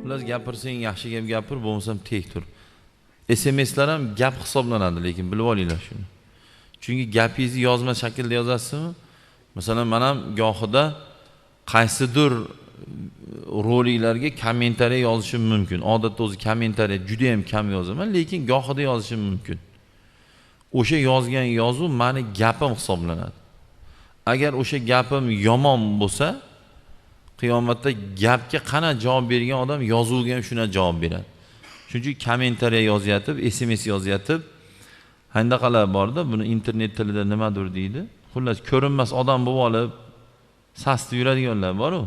Xullas gapirsang yaxshi gap gapir, bo'lmasam tek tur. SMSlar ham gap hisoblanadi, lekin bilib olinglar shuni. Chunki gapingizni yozma shaklda yozasizmi? Masalan, men ham gohida qaysidir roliklarga kommentariy yozishim mumkin. Odatda o'zi kommentariy juda ham kam yozaman, lekin gohida yozishim mumkin. O'sha yozgan yozuv meni gapim hisoblanadi. Agar o'sha gapim yomon bo'lsa, qiyomatda gapga qana javob bergan odam yozuvga ham shuna javob beradi. Shuning uchun kommentariy yozyatib, SMS yozyatib, handaqalar borda, buni internet tilida nimadir deydi. Xullas ko'rinmas odam bo'lib olib sastib yuradiganlar bor-u.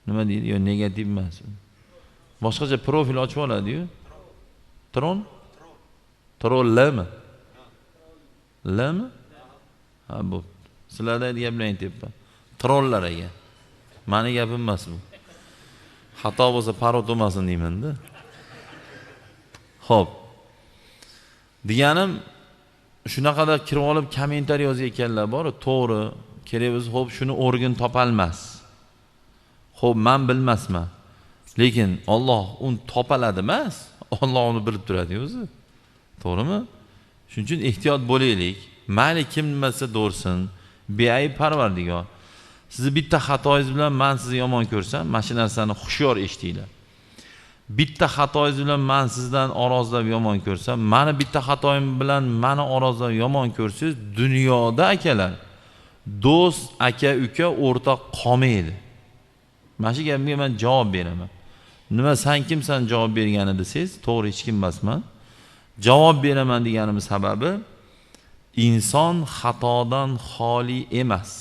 Nima deydi? Yo negativ emas. Boshqacha profil ochib oladi-yu. Tron? Trollami? Lami? Ha, bu. Sizlarda gaplarni aytyapman. Trollar ekan. Meni gapim emas bu. Xato bo'lsa parod bo'lmasin deyman-da. Xo'p. Deganim shunaqada kirib olib kommentariy yozayotganlar bor, to'g'ri, kerak bo'lsa xo'p shuni o'rgin topolmas. Xo'p, men bilmasman. Lekin Alloh uni topaladi emas, Alloh uni bilib turadi o'zi. To'g'rimi? Shuning uchun ehtiyot bo'laylik. Mayli kim nima desa do'rsin, beayb Parvardigor. Sizni bitta xatoyingiz bilan men sizni yomon ko'rsam, mana shu narsani hushyor eshitinglar. Bitta xatoyingiz bilan men sizdan orozlab yomon ko'rsam, meni bitta xatoyim bilan meni orozlab yomon ko'rsangiz, dunyoda akalar, do'st, aka, uka o'rtoq qolmaydi. Mana shu gapga men javob beraman. Nima sen kimsan javob bergani desangiz, to'g'ri hech kim emasman. Javob beraman deganim sababi inson xatodan xoli emas.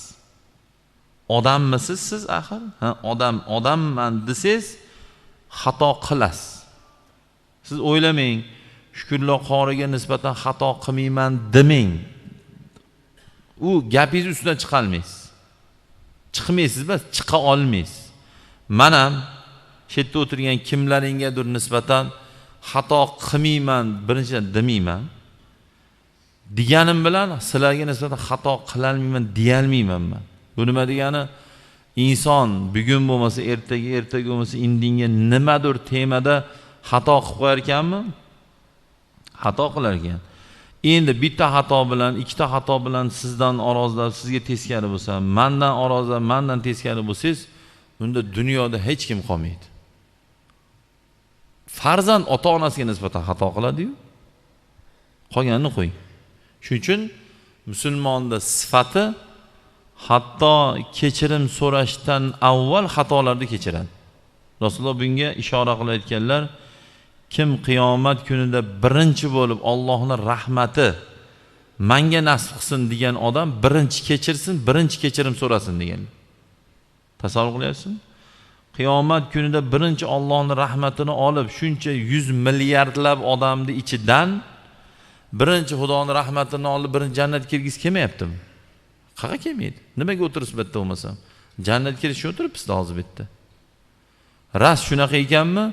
Odammisiz siz axir? Ha, odam, odamman desangiz xato qilasiz. Siz o'ylamang, Shukurullo qoriga nisbatan xato qilmayman demang. U gapingiz ustidan chiqa olmaysiz. Chiqmaysiz bas, chiqa olmaysiz. Men ham shu yerda o'tirgan kimlaringadir nisbatan xato qilmayman, birinchidan demayman. Deganim bilan sizlarga nisbatan xato qilolmayman deyolmayman men. Bu nima degani? Inson bugun bo'lmasa ertaga, ertaga bo'lmasa indinga nimadir temada xato qilib qo'yar ekanmi? Xato qilar ekan. Endi bitta xato bilan, ikkita xato bilan sizdan orozlab sizga teskari bo'lsa, mendan orozlab mendan teskari bo'lsangiz, unda dunyoda hech kim qolmaydi. Farzand ota-onasiga nisbatan xato qiladi-yu, qolganini qo'ying. Shuning uchun musulmonda sifati hatto kechirim so'rashdan avval xatolarni kechiradi. Rasululloh bunga ishora qilib aytganlar, kim qiyomat kunida birinchi bo'lib Allohning rahmati menga nasib qilsin degan odam birinchi kechirsin, birinchi kechirim so'rasin degan. Tasavvur qilyapsizmi? Qiyomat kunida birinchi Allohning rahmatini olib, shuncha 100 milliardlab odamning ichidan birinchi Xudoning rahmatini olib, birinchi jannatga kirgisi kelmayaptimi? Qayerga kelmaydi? Nimaga o'tiribsiz bu yerda bo'lmasam? Jannatga kirish uchun o'tiribsiz hozir bu yerda. Rast shunaqa ekanmi?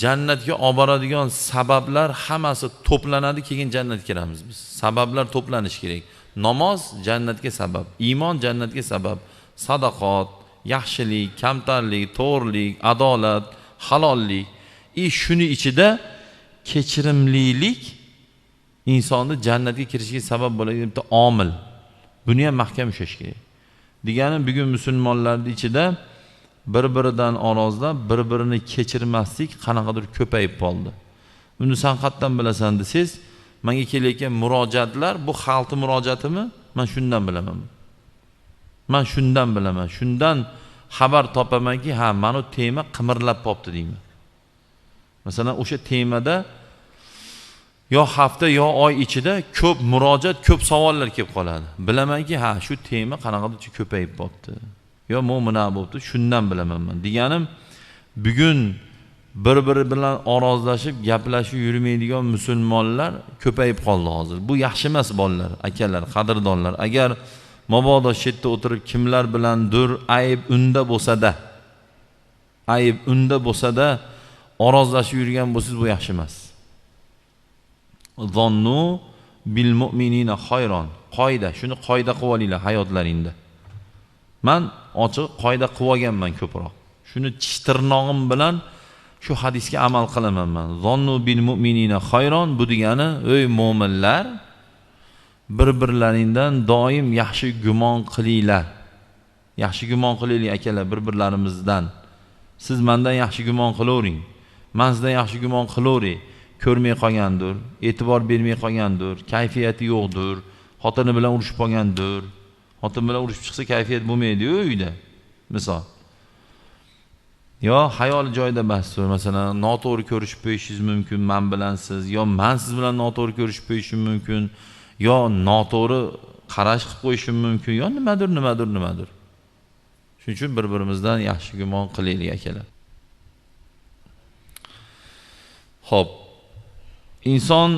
Jannatga olib boradigan sabablar hammasi to'planadi, keyin jannatga kiramiz biz. Sabablar to'planishi kerak. Namoz jannatga sabab, iymon jannatga sabab, sadaqat, yaxshilik, kamtarlik, to'g'rilik, adolat, halollik. Shuni ichida kechirimlilik insonni jannatga kirishiga sabab bo'ladigan bitta omil. Buni ham mahkam ushlash kerak. Degani bugun musulmonlarning ichida bir-biridan orozlab, bir-birini kechirmaslik qanaqadir ko'payib qoldi. Uni sen qayerdan bilasan desangiz, menga kelayotgan murojaatlar bu xalqning murojaatimi? Men shundan bilaman. Men shundan bilaman. Shundan xabar topamanki, ha, mana bu tema qimirlab qopti deyman. Masalan, o'sha temada yo hafta yo oy ichida ko'p murojaat, ko'p savollar kelib qoladi. Bilamanki, ha, shu tema qanaqadir ko'payib qopti. Yo mo'mina bo'pti, shundan bilaman men. Deganim bugun bir-biri bilan orozlashib, gaplashib yurmaydigan musulmonlar ko'payib qoldi hozir. Bu yaxshi emas bolalar, akalar, qadrdonlar. Agar mabodo shu yerda o'tirib kimlar bilandir ayb unda bo'lsa-da, ayb unda bo'lsa-da orozlashib yurgan bo'lsangiz bu yaxshi emas. Zannu bil mu'minina khayron. Qoida, shuni qoida qilib olinglar hayotlaringda. Men ochiq qoida qilib olganman ko'proq. Shuni tish tirnog'im bilan Shu hadisga amal qilaman men. Zonnu bil mu'minina xayron, bu degani ey mo'minlar, bir-birlaringdan doim yaxshi gumon qilinglar. Yaxshi gumon qilaylik akalar bir-birlarimizdan. Siz mendan yaxshi gumon qilavering. Men sizdan yaxshi gumon qilaveray. Ko'rmay qolgandir, e'tibor bermay qolgandir, kayfiyati yo'qdir, xotini bilan urushib qolgandir. Xotin bilan urushib chiqsa kayfiyat bo'lmaydi-yu uyda. Misol. Yo hayol joyida emasdir. Masalan, noto'g'ri ko'rishib qo'yishingiz mumkin men bilan siz, yo men siz bilan noto'g'ri ko'rishib qo'yishim mumkin, yo noto'g'ri qarash qilib qo'yishim mumkin, yo nimadir, nimadir, nimadir. Shuning uchun bir-birimizdan yaxshi gumon qilaylik akalar. Xo'p. Inson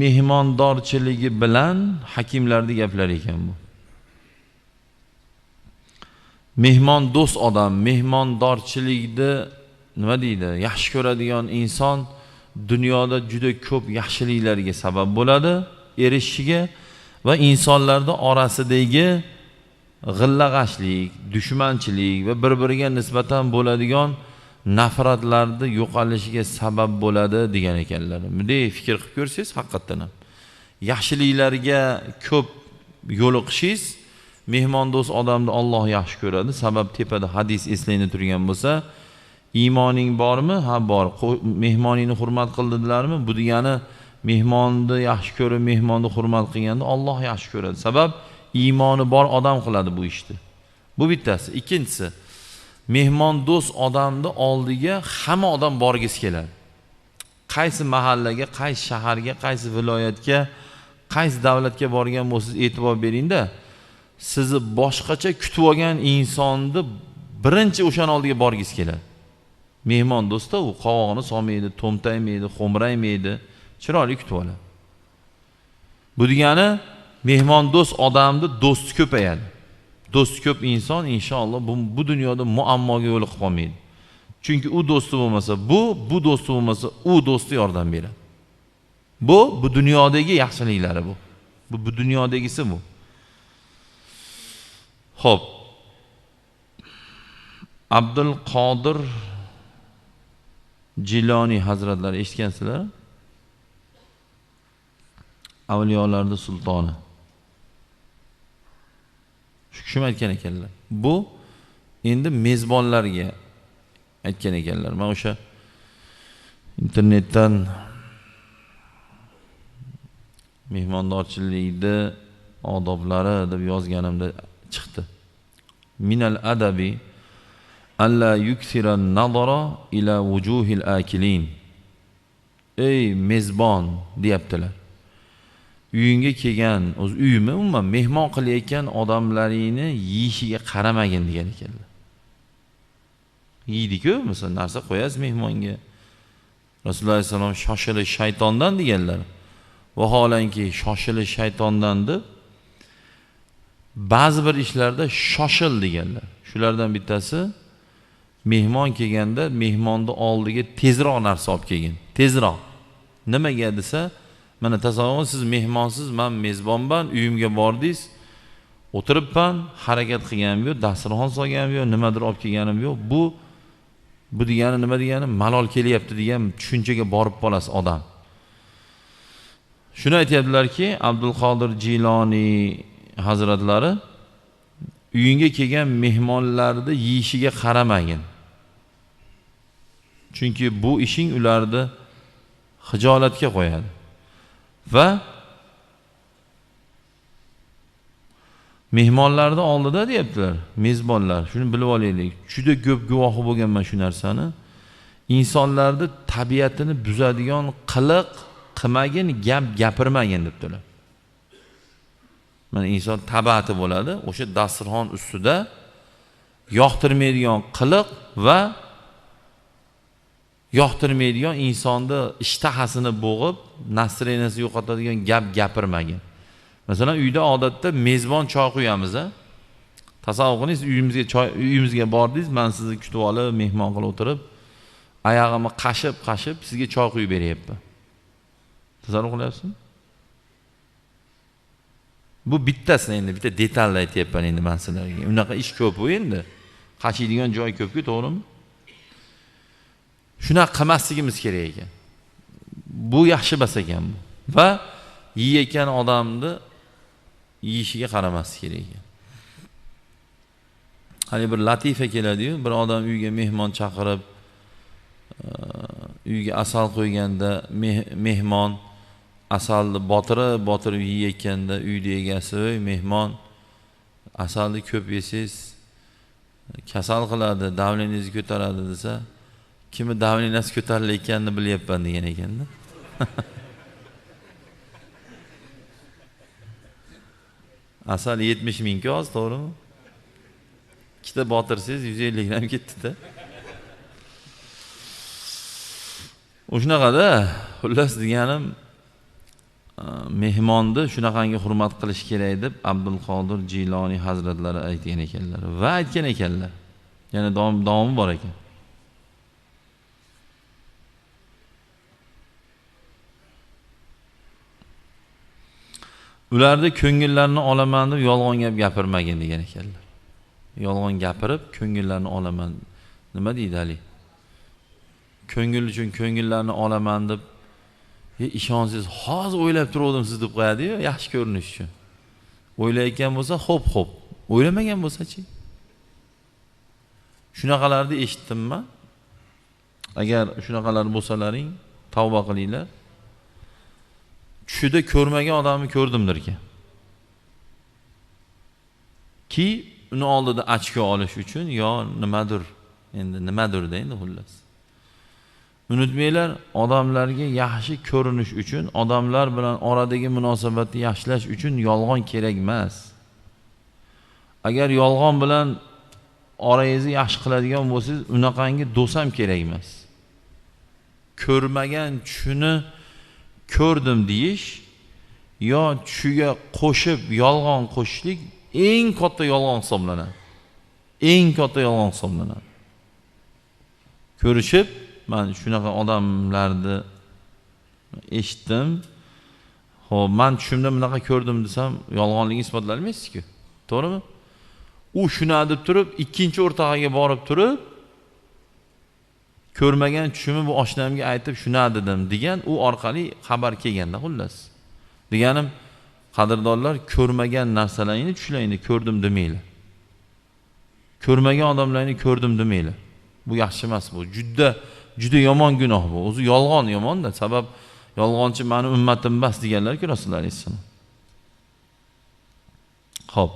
mehmondorchiligi bilan hakimlarning gaplari ekan bu. Mehmon do'st odam, mehmondorchilikni nima deydi? Yaxshi ko'radigan inson dunyoda juda ko'p yaxshiliklarga sabab bo'ladi, erishishiga va insonlarning orasidagi g'illag'ashlik, dushmanchilik va bir-biriga nisbatan bo'ladigan nafratlarni yo'qolishiga sabab bo'ladi degan ekanlar. Bunday fikr qilib ko'rsangiz, haqiqatan ham yaxshiliklarga ko'p yo'liqishingiz, mehmondo'st odamni Alloh yaxshi ko'radi. Sabab tepada hadis eslayni turgan bo'lsa, iymoning bormi? Ha, bor. Mehmoningni hurmat qil dedilarmi? Bu degani mehmonni yaxshi ko'rib, mehmonni hurmat qilganda Alloh yaxshi ko'radi. Sabab iymoni bor odam qiladi bu ishni. Bu bittasi. Ikkinchisi, mehmondo'st odamni oldiga hamma odam borgisi keladi. Qaysi mahallaga, qaysi shaharga, qaysi viloyatga, qaysi davlatga borgan bo'lsangiz e'tibor bering-da, sizni boshqacha kutib olgan insonni birinchi o'shani oldiga borgisi keladi. Mehmon do'stda u qovog'ini solmaydi, to'mtaymaydi, xo'mraymaydi, chiroyli kutib oladi. Bu degani mehmon do'st odamni do'sti ko'payadi. Do'sti ko'p inson inshaalloh bu dunyoda muammoga yo'liqib qolmaydi. Chunki u do'sti bo'lmasa bu do'sti bo'lmasa u do'sti yordam beradi. Bu dunyodagi yaxshiliklari bu. Bu dunyodagisi bu. Xo'p. Abdul Qodir Jiloniy hazratlari eshitgansizlar? Avliyolarning sultoni. Shu kishim aytgan ekanlar. Bu endi mezbonlarga aytgan ekanlar. Men o'sha internetdan mehmondorchilikni odoblari deb yozganimda chiqdi. Minal adabi alla yuksira an-nazara ila wujuhil akilin. Ey mezbon deyaptilar. Uyingga kelgan, o'z uyimi umuman mehmon qilayotgan odamlaringni yeyishiga qaramagin degan ekanlar. Yeydi-ku, masalan, narsa qo'yasiz mehmonga. Rasululloh alayhisalom shoshilish shaytondan deganlar. Vaholanki shoshilish shaytondan deb ba'zi bir ishlarda shoshil deganlar. Shulardan bittasi mehmon kelganda mehmonni oldiga tezroq narsa olib kelgin. Tezroq. Nimaga desa, mana tasavvur siz mehmonsiz, men mezbonman, uyimga bordingiz, o'tiribman, harakat qilganim yo'q, dasturxon solganim yo'q, nimadir olib kelganim yo'q. Bu degani nima degani? Malol kelyapti degan tushunchaga borib qolasiz odam. Shuni aytayaptilarki, Abdul Qodir Jiloniy hazratlari uyingga kelgan mehmonlarni yeyishiga qaramagin. Chunki bu ishing ularni xijolatga qo'yadi. Va mehmonlarni oldida deyaptilar, mezbonlar, shuni bilib olaylik. Juda ko'p guvohi bo'lganman shu narsani. Insonlarni tabiatini buzadigan qiliq qilmagin, gap gapirmagin debdilar. Mana inson tabiati bo'ladi, o'sha dasturxon ustida yoqtirmaydigan qiliq va yoqtirmaydigan insonni ishtahasini bo'g'ib, nasrinasini yo'qotadigan gap gapirmagin. Masalan, uyda odatda mezbon choy quyamiz, a? Tasavvur qiling, uyimizga bordingiz, men sizni kutib olib, mehmon qilib o'tirib, oyog'imni qashib-qashib sizga choy quyib beryapman. Tasavvur qilyapsizmi? Bu bittasini endi bitta detalni aytyapman endi men sizlarga. Unaqa ish ko'p u endi. Qashiydigan joy ko'p-ku, to'g'rimi? Shunaqa qilmasligimiz kerak ekan. Bu yaxshi emas ekan bu. Va yeyotgan odamni yeyishiga qaramaslik kerak ekan. Hali bir latifa keladi-yu, bir odam uyga mehmon chaqirib, uyga asal qo'yganda mehmon asalni botirib yeyotganda uyni egasi, "Ey mehmon, asalni ko'p yesangiz kasal qiladi, davlingizni ko'taradi" desa, kimi davlinasi ko'tarilayotganini bilyapman degan ekanda. Asal 70 ming oz, to'g'rimi? Ikkita botirsangiz 150 gram ketdi-da. O'shanaqada, xullas deganim, mehmonni shunaqangi hurmat qilish kerak deb Abdulqodir Jiloniy hazratlari aytgan ekanlar va aytgan ekanlar. Yana davomi bor ekan. Ularni ko'ngillarini olaman deb yolg'on gap gapirmagin degan ekanlar. Yolg'on gapirib ko'ngillarini olaman. Nima deydi Ali? Ko'ngil uchun ko'ngillarni olaman deb ishonsiz, hozir o'ylab turgandim siz deb qo'yadi-yu, yaxshi ko'rinish uchun. O'ylayotgan bo'lsa, xo'p-xo'p. O'ylamagan bo'lsa-chi? Shunaqalarni eshitdimmi? Agar shunaqalar bo'lsalaring, tavba qilinglar. Tushida ko'rmagan odamni ko'rdimdirki. Ki uni oldida ochko olish uchun yo nimadir, endi nimadir-da endi xullas. Unutmanglar, odamlarga yaxshi ko'rinish uchun, odamlar bilan oradagi munosabatni yaxshilash uchun yolg'on kerak emas. Agar yolg'on bilan orangizni yaxshi qiladigan bo'lsangiz, unaqangi do'st ham kerak emas. Ko'rmagan tushini ko'rdim deyish yo tushiga qo'shib yolg'on qo'shishlik eng katta yolg'on hisoblanadi. Eng katta yolg'on hisoblanadi. Ko'rishib, men shunaqa odamlarni eshitdim. Xo'p, men tushimda bunaqa ko'rdim desam, yolg'onligini isbotlay olmaysiz-ku. To'g'rimi? U shuni deb turib, ikkinchi o'rtog'iga borib turib, ko'rmagan tushimni bu oshnamga aytib shuna dedim degan, u orqali xabar kelganda xullas. Deganim, qadrdonlar, ko'rmagan narsalarni tushlaringni ko'rdim demanglar. Ko'rmagan odamlarni ko'rdim demanglar. Bu yaxshi emas bu. Juda juda yomon gunoh bu. O'zi yolg'on yomon-da, sabab yolg'onchi meni ummatim emas deganlar-ku Rasululloh alayhissalom. Xo'p.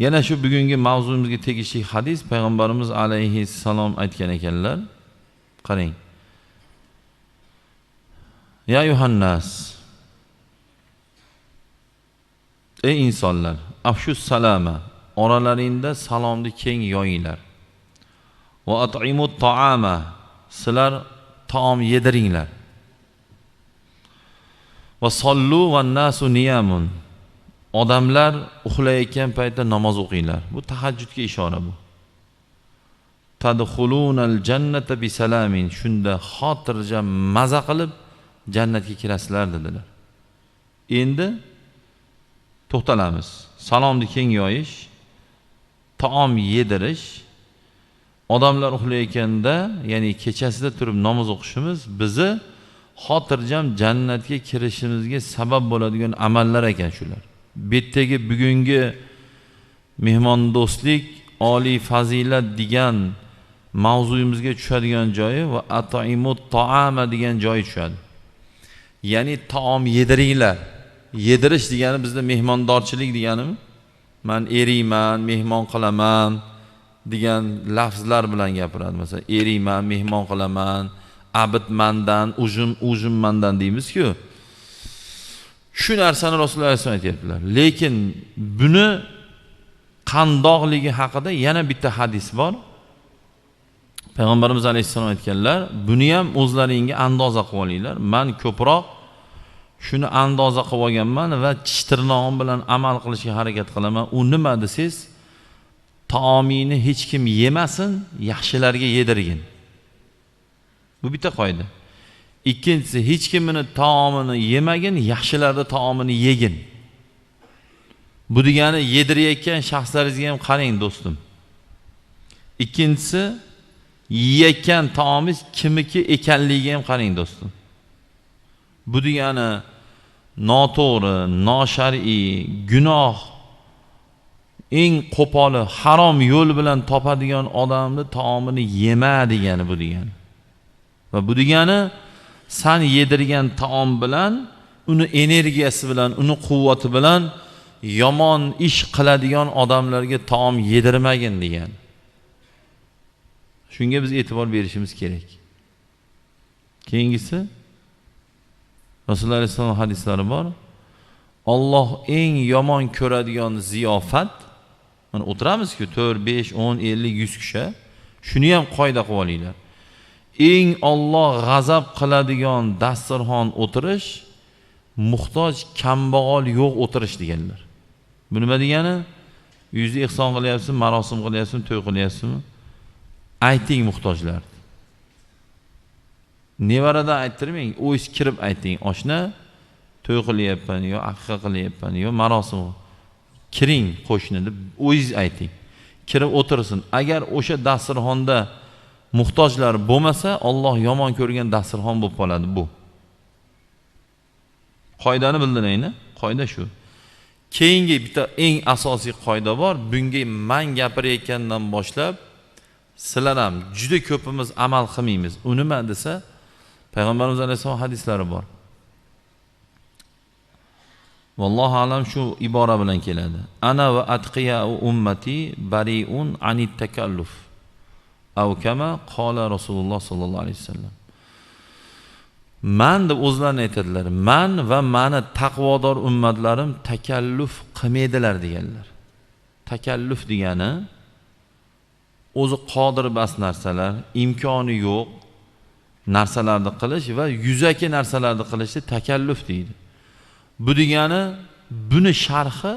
Yana shu bugungi mavzumizga tegishli hadis payg'ambarimiz alayhissalom aytgan ekanlar. Qarang. Ya yuhannas. Ey insonlar, afshus salama, oralaringda salomni keng yoyinglar. Va at'imut ta'ama, sizlar taom yediringlar. Va sollu va nasu niyamun. Odamlar uxlayotgan paytda namoz o'qinglar. Bu tahajjudga ishora bu. Tadkhulunal jannata bisalamin. Shunda xotirjam maza qilib jannatga kirasizlar dedilar. Endi to'xtalamiz. Salomni keng yoyish, taom yedirish, odamlar uxlayotganda, ya'ni kechasida turib namoz o'qishimiz bizni xotirjam jannatga kirishimizga sabab bo'ladigan amallar ekan shular. Bu yerdagi bugungi mehmondo'stlik, oliy fazilat degan mavzuyimizga tushadigan joyi va at'imut ta'ama degan joyi tushadi. Ya'ni taom yediringlar. Yedirish degani bizda mehmondorchilik deganimi? Men eriyman, mehmon qilaman degan lafzlar bilan gapiradi. Masalan, eriyman, mehmon qilaman, abid mandan, ujum mandan deymiz-ku. Shu narsani Rasululloh alayhisalom aytayaptilar. Lekin buni qandoqligi haqida yana bitta hadis bor. Payg'ambarimiz alayhissalom aytganlar, buni ham o'zlaringga andoza qilib olinglar. Men ko'proq shuni andoza qilib olganman va tish tirnog'im bilan amal qilishga harakat qilaman. U nima desangiz, taomingni hech kim yemasin, yaxshilarga yedirgin. Bu bitta qoida. Ikkinchisi, hech kimning taomini yemagin, yaxshilarning taomini yegin. Bu degani yedirayotgan shaxslaringizga ham qarang do'stim. Ikkinchisi, Yeyotgan taomingiz kimniki ekanligiga ham qarang do'stim. Bu degani noto'g'ri, noshar'iy, gunoh, eng qo'poli, harom yo'l bilan topadigan odamni taomini yema degani bu degani. Va bu degani san yedirgan taom bilan, uni energiyasi bilan, uni quvvati bilan yomon ish qiladigan odamlarga taom yedirmagin degani. Shunga biz e'tibor berishimiz kerak. Keyingisi Rasululloh alayhissalom hadislari bor. Alloh eng yomon ko'radigan ziyofat, mana o'tiramizku 4, 5, 10, 50, 100 kishi, shuni ham qoida qilib olinglar. Eng Alloh g'azab qiladigan dasturxon o'tirish, muhtoj, kambag'al yo'q o'tirish deganlar. Bu nima degani? Uyingizda ehson qilyapsizmi, marosim qilyapsizmi, to'y qilyapsizmi? Ayting muhtojlarni. Nevaradan ayttirmang, o'zingiz kirib ayting, oshna to'y qilyapman yo aqiqa qilyapman yo marosim. Kiring qo'shni deb o'zingiz ayting. Kirib o'tirsin. Agar o'sha dasturxonda muhtojlar bo'lmasa, Alloh yomon ko'rgan dasturxon bo'lib qoladi bu. Qoidani bildiringlar, qoida shu. Keyingi bitta eng asosiy qoida bor. Bunga men gapirayotgandan boshlab sizlar ham juda ko'pimiz amal qilmaymiz. U nima desa, Payg'ambarimiz alayhissalom hadislari bor. Vallohu alam shu ibora bilan keladi. Ana va atqiyau ummati bariun anit takalluf. Aw kama qala Rasululloh sallallohu alayhi vasallam. Man deb o'zlarini aytadilar. Man va meni taqvodor ummatlarim takalluf qilmaydilar deganlar. Takalluf degani o'zi qodir bas narsalar, imkoni yo'q narsalarni qilish va yuzaki narsalarni qilishni takalluf deydi. Bu degani, buni sharhi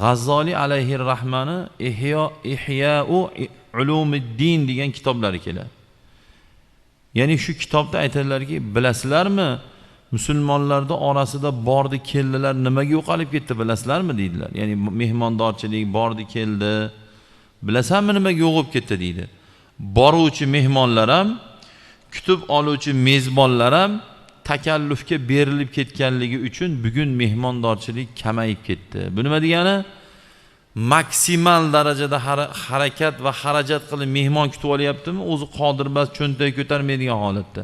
G'azzoli alayhi rahmani Ihya'u Ulumiddin degan kitoblari keladi. Ya'ni shu kitobda aytadilarki, bilasizlarmi, musulmonlarda orasida bordi keldilar nimaga yo'qolib ketdi bilasizlarmi deydilar. Ya'ni mehmondorchilik bordi keldi, bilasanmi nimaga yo'qolib ketdi deydi. Boruvchi mehmonlar ham, kutib oluvchi mezbonlar ham takallufga berilib ketganligi uchun bugun mehmondorchilik kamayib ketdi. Bu nima degani? Maksimal darajada harakat va xarajat qilib mehmon kutib olyaptimi, o'zi qodir emas, cho'ntak ko'tarmaydigan holatda.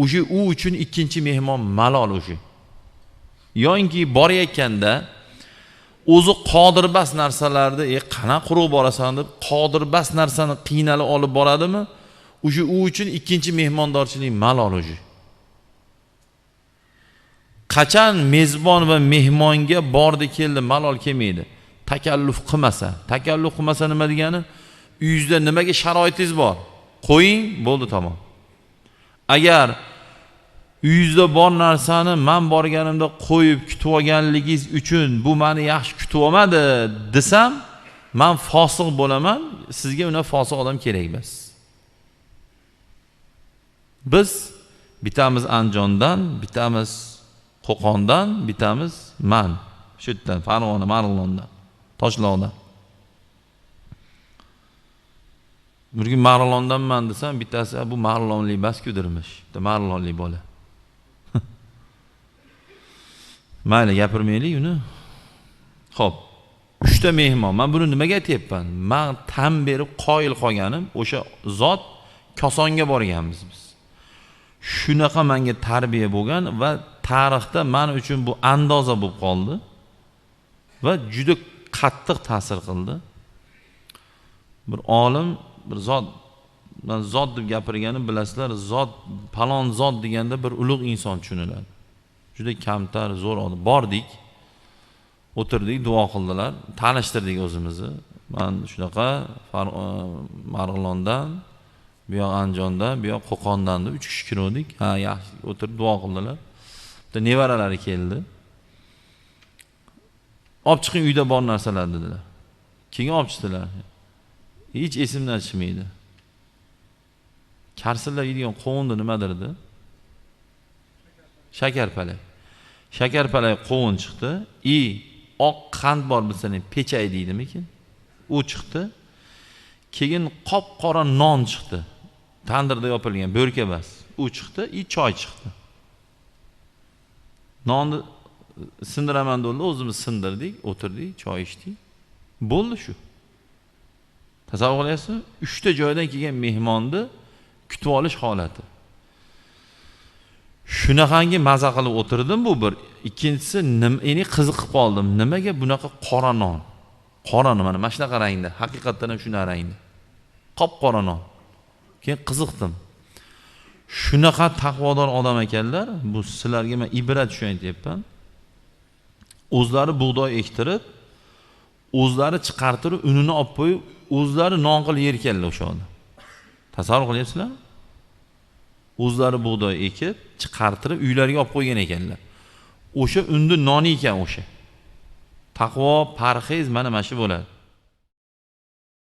O'sha u uchun ikkinchi mehmon malol o'sha. Yoinki borayotganda o'zi qodir emas narsalarni, qana quruq borasan deb qodir emas narsani qiynalib olib boradimi? O'sha u uchun ikkinchi mehmondorchilik malol o'sha. Qachon mezbon va mehmonga bordi keldi malol kelmaydi. Takalluf qilmasa. Takalluf qilmasa nima degani? Uyingizda nimaga sharoitingiz bor? Qo'ying, bo'ldi tamom. Agar uyingizda bor narsani men borganimda qo'yib kutib olganligingiz uchun bu meni yaxshi kutib olmadi desam, men fosiq bo'laman, sizga undan fosiq odam kerak emas. Biz bitamiz Andijondan, bitamiz Qo'qondan, bitamiz man shu yerdan, Farg'ona, Marg'ilondan, Toshloqdan. Bir kun Marg'ilondanman desam, bittasi bu Marg'ilonlik emas-ku dermish. Bitta Marg'ilonlik bola. Mayli, gapirmaylik uni. Xo'p, 3 ta mehmon. Men buni nimaga aytyapman? Men tan berib qoyil qolganim o'sha zot Kosonga borganmiz biz. Shunaqa menga tarbiya bo'lgan va tarixda men uchun bu andoza bo'lib qoldi va juda qattiq ta'sir qildi. Bir olim, bir zot, men zot deb gapirganim bilasizlar, zot, palon zot deganda bir ulug' inson tushuniladi. Juda kamtar, zo'r odam. Bordik, o'tirdik, duo qildilar, tanishtirdik o'zimizni. Men shunaqa Marg'ilondan, bu yoq Andijondan, bu yoq Qo'qondan deb 3 kishi kirdik. Ha, yaxshi, o'tirib duo qildilar. Bitta nevaralari keldi. Olib chiqing uyda bor narsalar dedilar. Keyin olib chiqdilar. Hech esimdan chiqmaydi. Karsillab yeydigan qovunni nimadir edi? Shakarpalak. Shakarpalak qovun chiqdi. Oq qand bor bilsang, pechay deydimikin? U chiqdi. Keyin qop-qora non chiqdi. Tandirda yopilgan bo'rka emas. U chiqdi, choy chiqdi. Nonni sindiraman dedi, o'zimiz sindirdik, o'tirdik, choy ichdik. Bo'ldi shu. Tasavvur qilyapsizmi? 3 ta joydan kelgan mehmonni kutib olish holati. Shunaqangi maza qilib o'tirdim bu bir. Ikkinchisi, endi qiziqib qoldim. Nimaga bunaqa qora non? Qora non mana shunaqa rangda, haqiqatan ham shunaqa rangda. Qop-qora non. Keyin qiziqdim. Shunaqa taqvodor odam ekanlar, bu sizlarga men ibrat uchun aytyapman. O'zlari bug'doy ektirib, o'zlari chiqartirib, unini olib qo'yib, o'zlari non qilib yer ekanlar o'sha odam. Tasavvur qilyapsizlarmi? O'zlari bug'doy ekib, chiqartirib uylariga olib qo'ygan ekanlar. O'sha unni noni ekan o'sha. Taqvo, parhez mana shu bo'ladi.